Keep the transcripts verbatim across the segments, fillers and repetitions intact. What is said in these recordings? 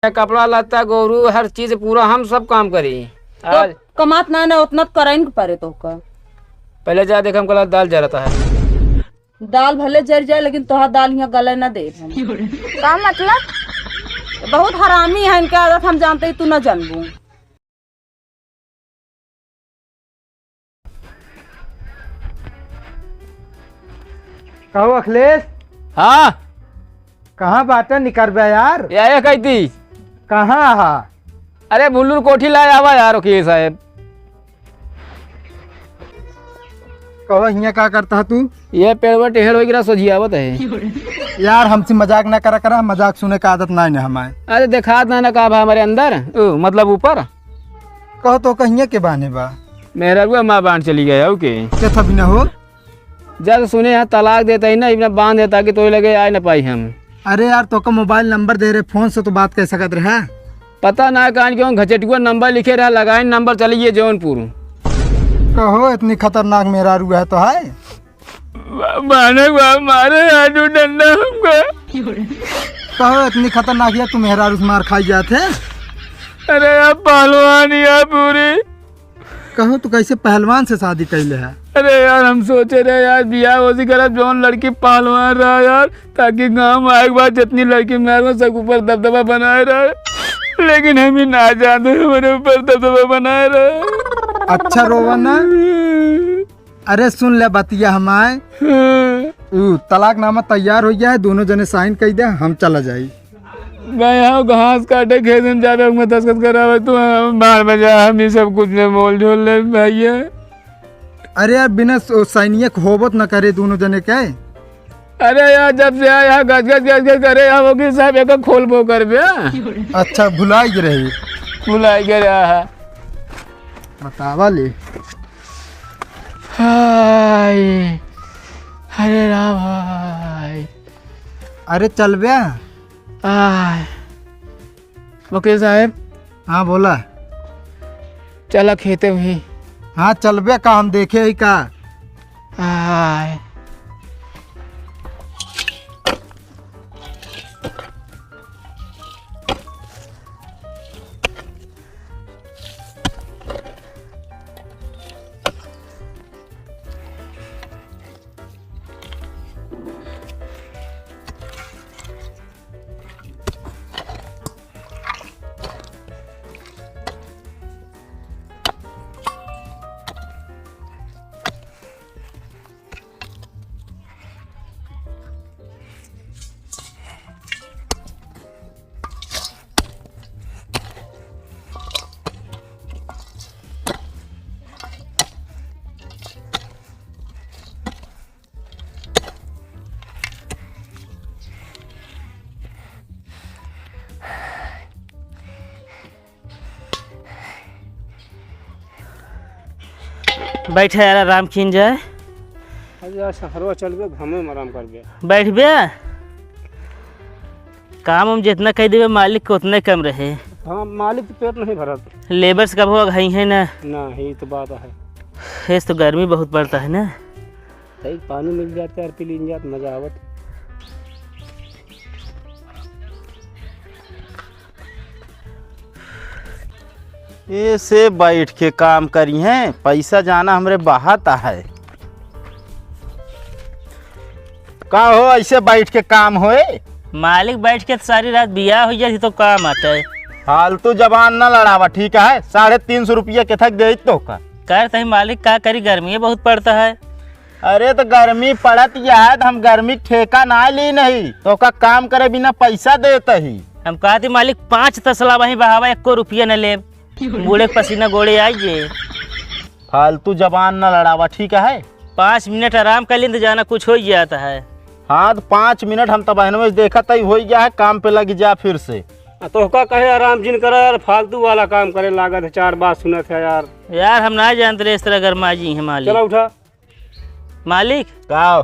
कपड़ा लत्ता, गोरू, हर चीज पूरा हम सब काम करी। तो आज कमात ना ना उतना तो करइन के परे तोहका। पहले जा देख, हमका दाल जरत है। दाल भले जर जाए, लेकिन तोहार दाल हियाँ गले ना देब हम। का मतलब? बहुत हरामी है, इनके आदत हम जानते ही तू ना जानबू। कहो अखिलेश। हाँ। कहाँ बाटे निकरबे यार? या, या कहती। कहाँ हा? अरे बुल्लू कोठी लाए आवा यार वकील साहब। कहो हियाँ का करता है तू? ये पेड़वा टेढ़ हो गिरा सोझियावत है। यार हमसे मजाक ना करा करा, मजाक सुने का आदत ना है हमारे। अरे देखात ना ना का बा हमारे अंदर, ओ, मतलब ऊपर। कहो तो कहिए के बाने बा? मेहररुआ माँ बांध चली गया, ओके। के था बिना हो? जब सुने यहाँ तलाक देता ही ना, इतना बांध देता कि तोरे लगे आए ना पाई हम। अरे यार, तोका मोबाइल नंबर दे रहे, फोन से तो बात कर सकत रहे। पता ना कान क्यों घचेटुआ नंबर लिखे रहा, लगाए नंबर चली गए जौनपुर। कहो, इतनी खतरनाक मेहरारू है तो है? बा-, बाने बा मारे आडू डंडा हमका। कहो, इतनी खतरनाक है, तू मेहरारू से मार खाई जात है? अरे यार, पहलवान यार पूरी। कहो, तू कैसे पहलवान से शादी कैले है? अरे यार, हम सोचे रहे यार, बियाह ओसी करब, जौन लड़की पहलवान रहा यार, ताकि गाँव में आए के बाद जितनी लड़की मेहरारू सब ऊपर दबदबा बनाए रहे, लेकिन हम ही ना जानते, हमारे ऊपर दबदबा बनाए रहे। अच्छा, रोवा ना। अरे सुन ले बतिया हमाए। हाँ। ऊ तलाकनामा तैयार हो गया है, दोनों जने साइन कर दे, हम चला जाई। मैं यहाँ घास काटे खेत में जावे, मैं दस्तखत करावे, तू बाहर में जा, हम ये सब कुछ में बोल झोल ले भैया। अरे यार, बिना सो-, साइनिया के होबत न करे दोनों जने के। अरे यार, जब से आया यहाँ गज गज गज गज करे, यहाँ वकील साहब एक खोल बो कर बे। अच्छा, भुलाई के रही। भुलाई के रहा है। बतावा ले। हाय, अरे राम हाय। अरे चलबे? आय। वकील साहब। हाँ, बोला। चला खेते भी। हाँ, चलबे का, हम देखे ही का। आय। बैठे यार, आराम कीन जाए। अरे यार, सहरवा चलबे, घामे में आराम करबे। बैठबे, काम हम जितना कह देबे मालिक के उतने कम रहे। हाँ, मालिक के पेट नहीं भरत। लेबर से कब हो गई है ना। ना, ये तो बात है। इस तो गर्मी बहुत पड़ता है ना। सही पानी मिल जाता है यार, पी लीन जात, मजा आवत। ऐसे बैठ के काम करी हैं, पैसा जाना हमरे बहात है। का हो, ऐसे बैठ के काम होए? मालिक, बैठ के सारी रात बियाह हो जाती तो काम आते। फालतू जबान न लड़ावा, ठीक है? साढ़े तीन सौ रुपया के थक दे तो का। कर तही मालिक, का करी, गर्मी बहुत पड़ता है। अरे तो गर्मी पड़त या है तो हम गर्मी ठेका ना ली नहीं, तो का काम करे बिना पैसा देत ही। हम कहती मालिक पाँच तसला वहीं बहावा, एको रुपया न लेब। बूढ़े के पसीना गोड़े आई जे। फालतू जबान न लड़ावा, ठीक है? पाँच मिनट आराम कर लें तो जाना कुछ हो जाता है। हाँ तो पाँच मिनट हम तो बहनों से देखत ही हो गया है, काम पे लग जा फिर से। आ, तोहका कहे आराम जिन करा यार, फालतू वाला काम करे लागत है, चार बात सुनत है यार। यार हम ना जानते रहे इस तरह गरमाई जी हैं मालिक। चला उठा। मालिक। का?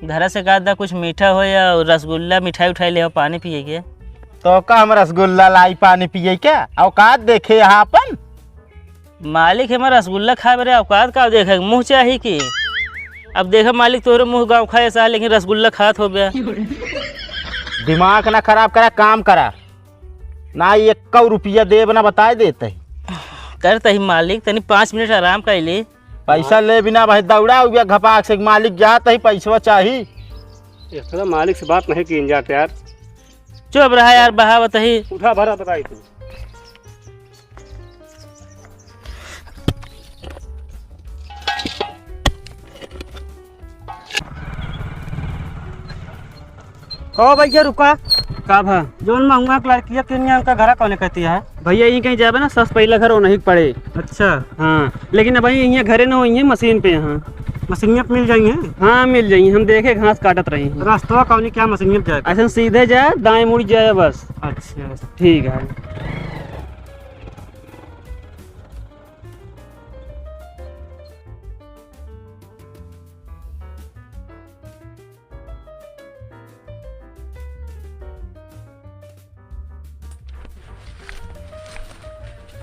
घर से कहा था कुछ मीठा हो या रसगुल्ला मिठाई उठाई ले आओ पानी पिए के। तो का हम रसगुल्ला लाई पानी पिए के? औकात देखे यहाँ अपन। मालिक हमारा रसगुल्ला खाए बरे औकात का देखे, मुँह चाही कि। अब देखे मालिक तोहरे मुँह गाँव खाए सा, लेकिन रसगुल्ला खात हो गया। दिमाग ना खराब करा, काम करा। ना, एक्कौ रुपया देब ना, बताए देत ही। करत ही मालिक, तनी पाँच मिनट आराम कर ले। पैसा ले बिना भाई दौड़ा हुआ घपाक से, मालिक जात ही, पैसवा चाही। इतना मालिक से बात नहीं की जात यार। चुप रहा यार, बहावत ही। उठा भरा बताई तू। ओ भैया रुका। का भा? जौन महुआ के लड़किया के निया उनका घरा कौने कहती है? भैया यहीं कहीं जाबे ना, सबसे पहला घर उन्हीं के पड़े। अच्छा। हाँ, लेकिन अब यहीं घरे ना होइहैं, मशीन पे हैं। मशीनिया पे मिल जाइहैं? हाँ, मिल जाइहैं। हम देखे घास काटत रही हैं। रास्ता कौनी क्या मशीनिया पे जाए? ऐसे सीधे जाए, दाएं मुड़ जाए बस। अच्छा। ठीक है।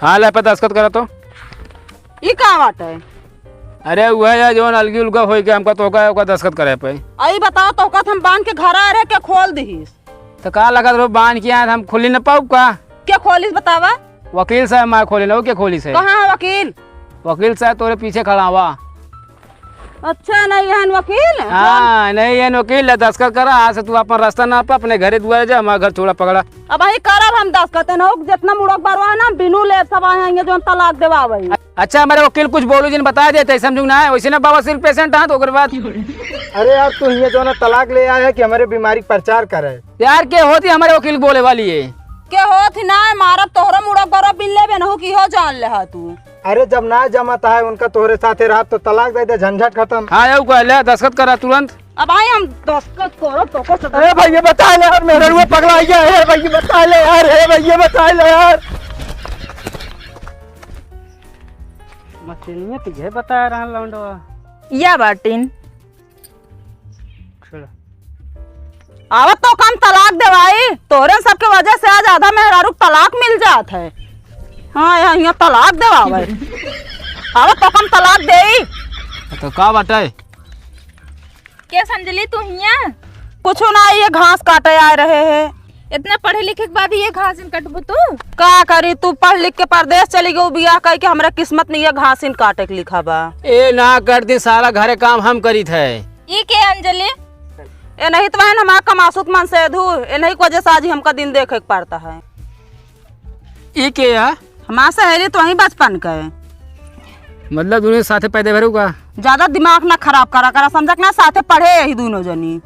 हाँ, ले पे दस्तखत करा तो। ई का बात है? अरे, वह है जौन अलगी उलगा होई के हमका तो का ओका दस्तखत करे पे। आई बताओ, तो का हम बांध के घर आ रहे, के खोल दिहिस? तो का लगत रहो, बांध के आए, हम खोली न पाउब का? के खोलिस बतावा? वकील साहब मार खोले न, वो के खोलिस है? कहाँ है वकील? वकील साहब तोरे पीछे खड़ा हुआ। अच्छा, नहीं है वकील? हाँ, नहीं है वकील, ले दस्तखत करा, आज से तू अपन रास्ता नापा, अपने घरे दुआरे जा, हमारा घर छोड़ा पकड़ा। अब वही करब हम दस्तखत, न हो, जितना मुड़क बरवा है ना, बिनु ले सब आए हैं, ये जो तलाक देवावे। अच्छा, हमारे वकील कुछ बोलू जिन बता देते, समझू ना, वैसे ना बवासीर पेशेंट हाँ, तो ओकर बाद। अरे यार, तू ये जो ना तलाक ले आया है कि हमारे बीमारी का प्रचार करे? यार, के होती हमारे वकील बोले वाली है? के होती ना, मारब तोहरा मुड़क बरवा बिन लेबे, नहु की हो जान ले हा तू। अरे, जब ना जमत है उनका तोहरे साथे रहब तो तलाक दे दे, झंझट खत्म। हाँ, यू कहले, दस्तखत करा तुरंत। अब आई हम दस्तखत करो, तो को सदा ए भैया, बता ले यार, मेरा रुआ पगला गया है, भैया, बता ले यार, हे भैया, बता ले यार। मशीनिया तुझे बता रहा लौंडवा। या बाटिन। छोड़ा। आवत तो कम तलाक देवाई, तोरे सबके वजह से आज आधा मेहरारू के तलाक मिल जात है। हाँ, यहाँ, यहाँ तलाक देवावे। आवत तो कम तलाक देई। तो का बाटे? के अंजलि, तू हियाँ? कुछ ना, ये घास काटे आए रहे हैं। इतना पढ़े लिखे के बाद ये घास इन कटबू तू? का करी, तू पढ़ लिख के परदेस चली गऊ, बियाह कई के हमरा किस्मत नहीं है, घास इन काटे के लिखा बा। ए ना कर दी सारा घरे काम हम करीत है। ई के अंजलि? ए नहीं तो बहन हमारा कमासुत मन से धू, ए नहीं की वजह से आज ही हमका दिन देखे के पड़ता है। ई के है? हमार सहेली तो वही बचपन के। मतलब दुनिया साथे पैदा भरू का? ज्यादा दिमाग ना खराब करा करा, समझा कि ना, साथे पढ़े यही दोनों जनी।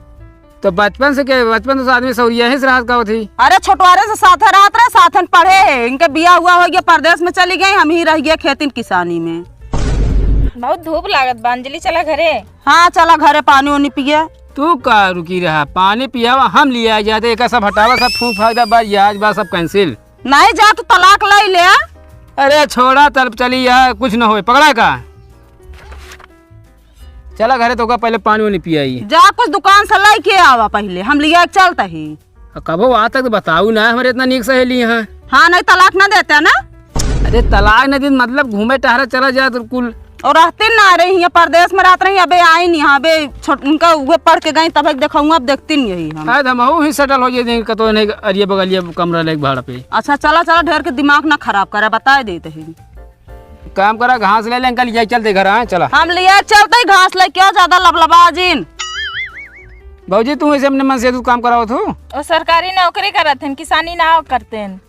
तो बचपन से के, बचपन से आदमी सौरिया ही से रहत का होती? अरे छोटवारे से साथे रहत रहे, साथे में पढ़े है, इनके बिया हुआ हो गया, परदेस में चली गई, हम ही रह गए खेती किसानी में। बहुत धूप लागत बा अंजलि, चला घरे। हाँ चला घरे, पानी उनी पिए। तू का रुकी रहा, पानी पियावा, हम लिया जाते, एक सब हटावा, सब फूंक फाक दे, बस आज बा सब cancel। नहीं जा, तू तलाक ले ले। अरे छोड़ा, तब चली यार, कुछ न होए। पकड़ा का? चला घरे, तो का पहले पानी वानी पियाई। जा, कुछ दुकान से लेके आवा पहले, हम लिया के चलता ही। आ, कबो आ तक तो बताऊ ना, हमारे इतना नीक सहेली हैं। हाँ, नहीं तलाक ना देते ना। अरे तलाक ना दिन मतलब घूमे टहरे चला जाए तो कुल। और रहते ना रही, यहाँ परदेस में रहत रही, अबे आई नहीं, हाँ, अबे छोट, उनका उहे पढ़ के गई, तब एक देखऊँ, अब देखती नहीं यही हम। शायद हम ही सेटल हो जाए, कतो नहीं अरिया बगलिया कमरा लेके भाड़ा पे। अच्छा, चला, चला, ढेर के दिमाग ना खराब करा, बताए देते हैं। काम करा, घास ले ले, अंकल, ये चल दे घर, हाँ, चला। हम लिए चलते ही घास ले, क्यों ज्यादा लबलबा जिन? भौजी, तू ऐसे अपने मन से तू काम कराओ तू? ओ सरकारी नौकरी करत हैं, किसानी ना करते हैं।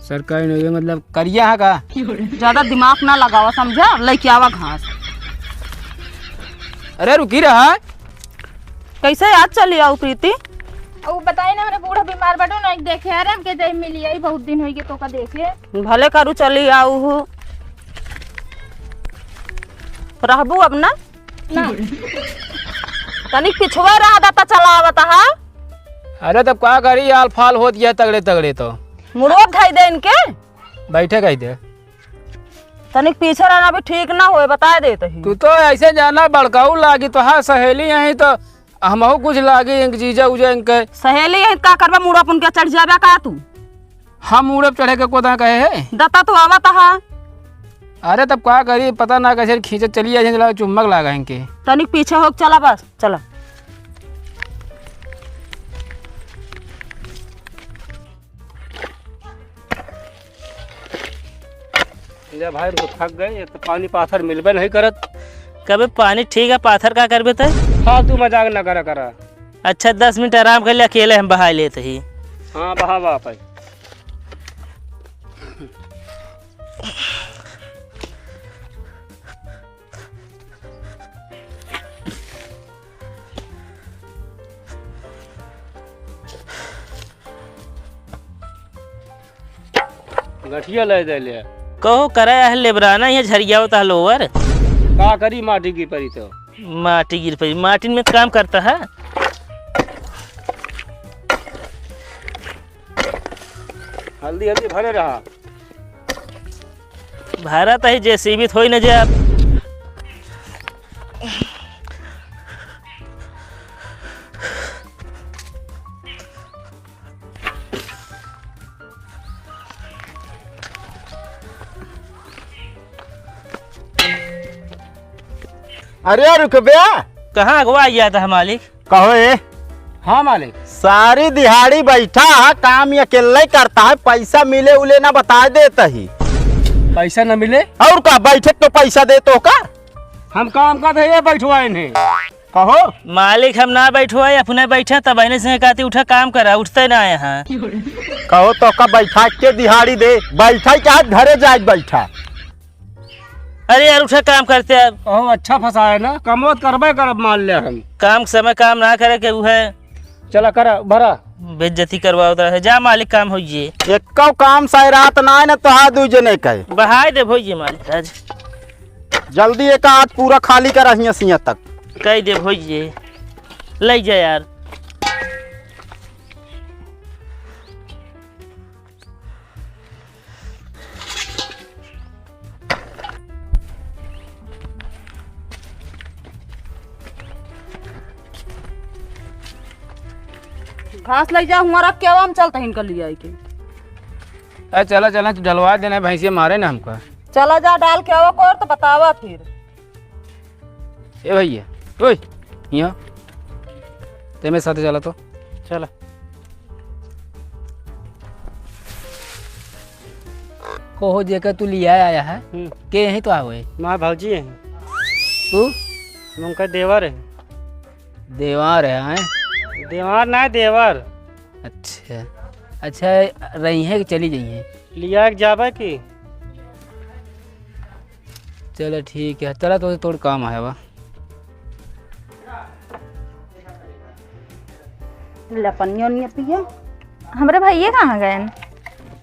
सरकारी नौकरी मतलब करिया है का? ज्यादा दिमाग ना लगावा, समझा? लेके आवा घास। अरे रुकी रहा। कैसे याद चली आऊ प्रीति? उ बताई ना, हमरे बूढ़ा बीमार बाटू ना, एक देखे आ रहे, हमके जाई मिली आई, बहुत दिन होई गए तोका देखे। भले करू चली आऊ हूँ। रहबू अब ना? ना। तनिक पिछुआ रहा दा त चला आवत हा। अरे तब का करी, आल फाल होत गया तगड़े तगड़े तो। मुड़वा धई दे इनके। बैठे कही दे। तनिक पीछे रहना भी ठीक ना होए, बताए देत ही। तू तो ऐसे जाना बड़काऊ लागी, तो हाँ सहेली यहीं तो हमहू कुछ लागी, इनके जीजा उजा इनके। सहेली यहीं का करबा, मुड़वा पुन के चढ़ जाबा का तू? हम मुड़वा चढ़े के कोदा कहे है? दता तो आवत हा। अरे तब का करी, पता ना कैसे खींचे चली जाए, चला चुम्बक लागा इनके। तनिक पीछे हो, चला बस, चला। ले भाई, हम तो थक गए, एक तो पानी पाथर मिलबे नहीं करत। कबे पानी ठीक है, पाथर का करबे ते? फालतू मजाक ना करा करा। अच्छा, दस मिनट आराम कर ले, अकेले हम बहाय लेत ही। हाँ, बहा, बहा पाई। गठिया ले दे ले। कहो करे अहल लेबराना, ये झरियावत अहल ओवर। का करी, माटी गिर पड़ी तो। माटी गिर पड़ी, माटी में काम करता है। हल्दी, हल्दी भरे रहा। भारत है, जेसीबी थोड़ी ना जे आप। अरे रुक बे। कहाँ अगवा गया था मालिक? कहो ए। हाँ मालिक। सारी दिहाड़ी बैठा है, काम ये अकेले ही करता है, पैसा मिले उले ना बताय देता ही। पैसा ना मिले? और का, बैठे तो पैसा दे तो का? हम काम का धैया बैठवाए नहीं। कहो। मालिक हम ना बैठवाए, अपने बैठे, तब एने से कहती उठा काम करा, उठते ना यहाँ। कहो तो का बैठा के दिहाड़ी दे, बैठा के आज घरे जाए बैठा। अरे यार, उठा काम करते अब। ओहो, अच्छा फंसाए ना, कमवत करबे करब, मान ले हम। काम समय काम ना करे के उ है। चला करा, भरा। बेइज्जती करवावत रहे। जा मालिक, काम होइए। एक्को काम सारी रात ना है ना, तोहा दू जने के। बहाय दे भोइए मालिक आज। जल्दी एक आज पूरा खाली करा हियां सियां तक। कह दे भोइए। ले जा यार। घास लइ जा, हुआं रख के आवा, हम चलत हई इनका लियाइ के। अरे चला, चला, तू डलवा देना, भैंसिया मारे ना हमका। चला जा, डाल के आवा कोर तो बतावा फिर। ए भैया, ओए, हियां। ते मेरे साथ चला तो। चला। कहो जेकर तू लिया आया है, हम्म। के यहीं तो आवे? माँ भौजी है। तू? उनका देवर है। देवर है, हैं? देवर ना, देवर। अच्छा, अच्छा, रही है कि चली जाइए? लिया के जाबे की? चलो ठीक है, चला तो तोर काम है बा। ले पनिया ओनिया पिया। हमरे भैया कहाँ गएन?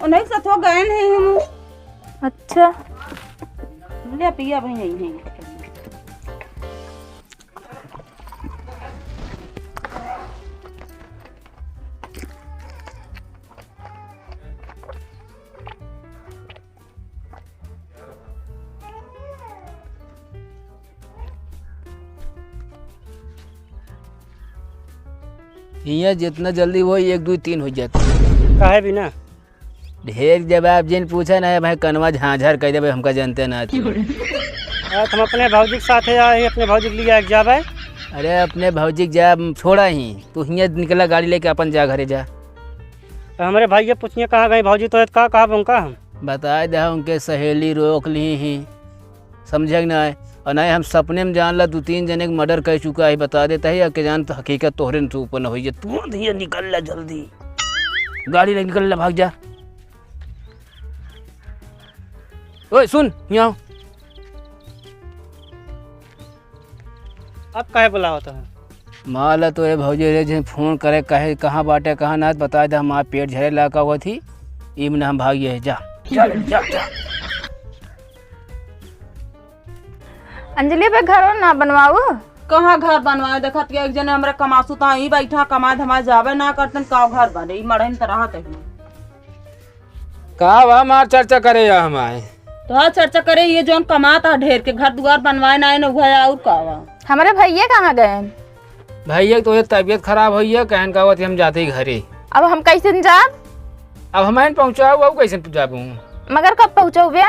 ओ नहीं, सथवा गएन है हम। अच्छा। ले पिया, अभी यही है। हियाँ जितना जल्दी होई, एक, दुई, तीन होइ जात। काहे बिना? ढेर जवाब जिन पूछा ना, भाई कनवा झांझर कह देबे, हमका जनते ना तू। आज हम अपने भौजी के साथ आए हैं, अपने भौजी के लिए आके जाबे। अरे अपने भौजी के जा, छोड़ा ही, तू हियाँ निकला, गाड़ी लेके अपन जा घरे जा। तो हमरे भाई ये पूछिए कहाँ गई भौजी, तो का कहा उनका हम? बताए दे, उनके सहेली रोक ली ही, समझे कि नाहीं? और नाहीं, हम सपने में जान ला दू तीन जने के मर्डर कर चुका है, बता देता है, या के जान तो हकीकत तोहरे से ऊपर न होई। तुरंत ही निकल ला जल्दी, गाड़ी लेके निकल ला, भाग जा। ओए सुन, यहाँ आओ। अब काहे बुलावत है? माला तो ए भौजी रे, जे फोन करे, कहे कहाँ बाटे, कहाँ ना, बता दे, हमार पेट झरे लाका हुआ थी, ई में हम भागिए, जा, जा, जा, जा। अंजलि, बे घर ना बनवाऊ? कहाँ घर बनवाए? देखत के एक जने हमरा कमासु ता ही बैठा, कमाए धमाए जाबे ना करतन, का घर बने? ई मड़हन त रहत है। का बा मार चर्चा करे या हमारे? तो हाँ, चर्चा करे, ये जौन कमात है ढेर के, घर दुआर बनवाए ना, ना हुआ है, और का बा? हमारे भैया कहाँ गए? भैया के तो ये तबीयत खराब होई है, कहन का होत हम जाते ही घरे। अब हम कैसे जाब? अब हम आइन पहुँचाऊ, अब कैसे जाबू? मगर कब पहुँचौबे?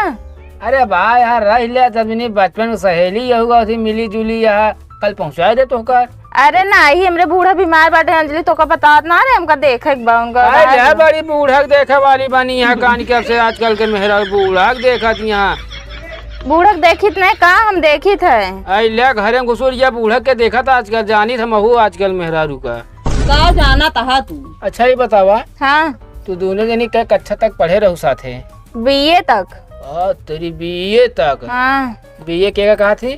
अरे बा यार, रह ले, जब इन्हीं बचपन में सहेली यहू अथी मिली जुली यहाँ, कल पहुँचाए दे तोहका। अरे नाही, हमरे बूढ़ा बीमार बाटे अंजलि, तोका बतात ना रे, हमका देखे के बा उनका अरे बाहर। बड़ी बूढ़ा के देखे वाली बनी यहाँ, कान के अब से आजकल के मेहरा बूढ़ा के देखत यहाँ। बूढ़क देखित नहीं का, हम देखित है। आई ले घरे में घुसुर, या बूढ़क के देखत आजकल, जानित हमहू आजकल मेहरारू का। का जानत हा तू? अच्छा, ये बतावा, हाँ। तू दोनों जनी कै कक्षा तक पढ़े रहू साथे? बीए तक। आ, तेरी बीए तक? हाँ। बीए के का कहा थी?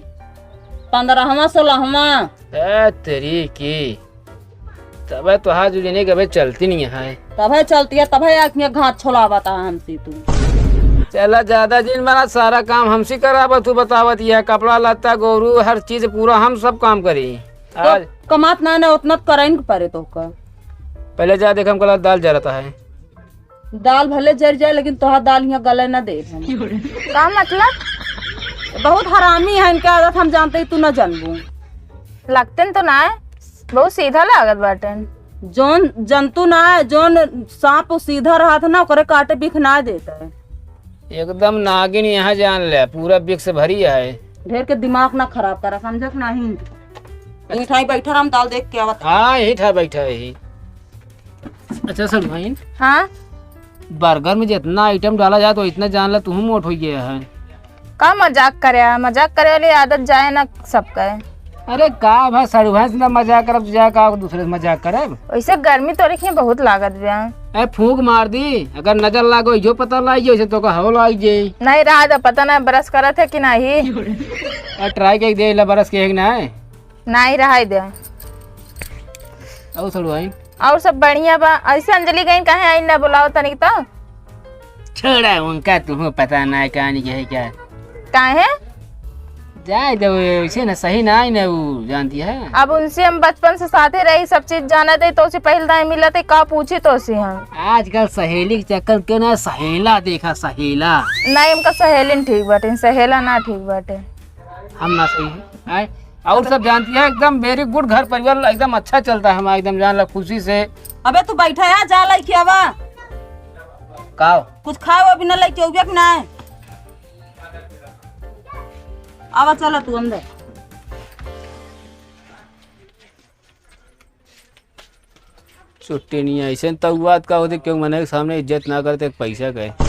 पन्द्रहवाँ, सोलहवाँ। ए, तेरी की। तबे तोहार दुल्हनिया के अबे चलती नहीं है। तबे चलती है, तबे आँख में घात छोलावत है हमसे तू। चला, ज्यादा जिन बना, सारा काम हमसे करावत, तू बतावत, यह कपड़ा लत्ता, गोरू, हर चीज पूरा हम सब काम करी। तो आज कमात ना, ना उतना तो करइन के परे तोहका। पहले जा देख, हमका दाल जरत है। दाल भले जर जाए, लेकिन तोहार दाल यहाँ गले ना देब हम। का मतलब? बहुत हरामी है, इनके आदत हम जानते ही तू ना जानबू। लगते तो ना है, बहुत सीधा लागत बाटेन। जौन जंतु ना है, जौन सांप सीधा रहत है ना, ओकरे काटे बिख ना देता है। एकदम नागिन यहाँ जान ले, पूरा बिख से भरी है। ढेर के दिमाग ना खराब करा, समझत नहीं। यही ठाई बैठा रह, हम दाल देख के आवत। हाँ, यही ठाई बैठा है यही। अच्छा सर भाई। हाँ? बर्गर में जितना आइटम डाला जाए तो इतना जान ला तू मोट हो गया है। का मजाक करे है? मजाक करे वाली आदत जाए ना सबका है। अरे का भाई, सड़ुआ से ना मजाक करब तो जाए का दूसरे से मजाक करब? वैसे गर्मी तो रखी बहुत लागत बा। ए, फूंक मार दी, अगर नजर लागो, इहो पता लाग जाई, वैसे तो का हवा लाग जाई। नहीं रहा तो पता ना, ब्रश करत है कि नहीं। ए, ट्राई के देख ले, ब्रश के है कि नहीं। नहीं रहा दे। और सड़ुआ? और सब बढ़िया बा। ऐसे अंजलि गई कहे आई ना बुलाओ तनिक तो। छोड़ा उनका, तुमको पता ना है कहानी क्या है क्या। काहे? जाए दो, वैसे ना सही ना आई ना, वो जानती है। अब उनसे हम बचपन से साथे रही, सब चीज जानत है, तो उसे पहले दाएं मिलत है, का पूछी तो उसे हम। आजकल सहेली के चक्कर क्यों ना, सहेला देखा, सहेला। नहीं, हमका सहेलिन ठीक बाटे, सहेला ना ठीक बाटे। हम ना सही है, आए? और सब जानती है, एकदम very good, घर परिवार एकदम अच्छा चलता है हमारा, एकदम जान ला खुशी से। अबे तू बैठा है, जा लाई के आवा। का? कुछ खाओ अभी ना लाई के उबिया कि ना? आवा चला तू अंदर। छुट्टी नहीं है, ऐसे तो बात का होते, क्यों मने के सामने इज्जत ना करते पैसा का है।